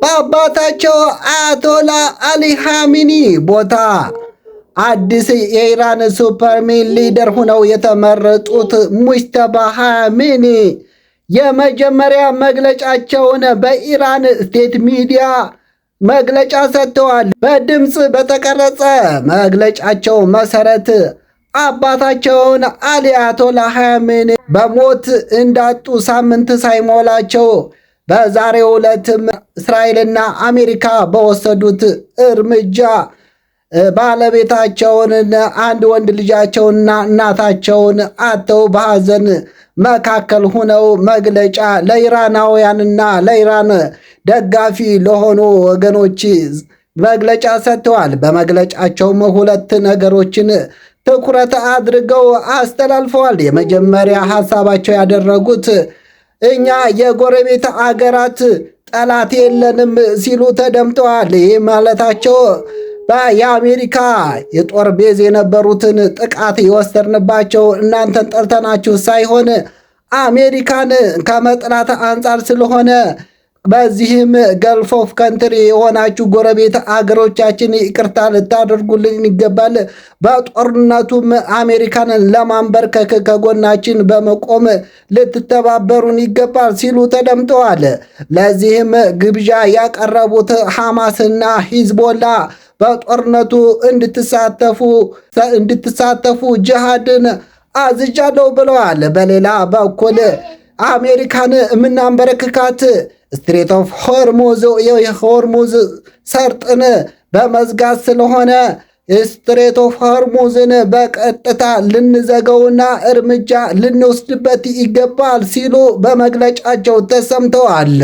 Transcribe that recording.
በአባታቸው አያቶላ አሊ ኻሚኒ ቦታ አዲስ የኢራን supreme leader ሆነው የተመረጡት ሙጅተባ ኻሚኒ የመጀመሪያ መግለጫቸውን በኢራን state media መግለጫ ሰጥተዋል። በድምፅ በተቀረጸ መግለጫቸው መሰረት አባታቸውን አሊ አያቶላ ኻሚኒ በሞት እንዳጡ ሳምንት ሳይሞላቸው በዛሬው ዕለትም እስራኤልና አሜሪካ በወሰዱት እርምጃ ባለቤታቸውን፣ አንድ ወንድ ልጃቸውንና እናታቸውን አጥተው በሐዘን መካከል ሁነው መግለጫ ለኢራናውያንና ለኢራን ደጋፊ ለሆኑ ወገኖች መግለጫ ሰጥተዋል። በመግለጫቸውም ሁለት ነገሮችን ትኩረት አድርገው አስተላልፈዋል። የመጀመሪያ ሀሳባቸው ያደረጉት እኛ የጎረቤት አገራት ጠላት የለንም ሲሉ ተደምጠዋል። ይህ ማለታቸው የአሜሪካ የጦር base የነበሩትን ጥቃት የወሰድንባቸው እናንተን ጠልተናችሁ ሳይሆን አሜሪካን ከመጥላት አንጻር ስለሆነ፣ በዚህም Gulf of country የሆናችሁ ጎረቤት አገሮቻችን ይቅርታ ልታደርጉልን ይገባል። በጦርነቱም አሜሪካንን ለማንበርከክ ከጎናችን በመቆም ልትተባበሩን ይገባል ሲሉ ተደምጠዋል። ለዚህም ግብዣ ያቀረቡት ሐማስና ሂዝቦላ በጦርነቱ እንድትሳተፉ ጅሃድን አዝጃለሁ ብለዋል። በሌላ በኩል አሜሪካን የምናንበረክካት Strait of Hormuz፣ የሆርሙዝ ሰርጥን በመዝጋት ስለሆነ Strait of Hormuz ን በቀጥታ ልንዘጋውና እርምጃ ልንወስድበት ይገባል ሲሉ በመግለጫቸው ተሰምተዋል።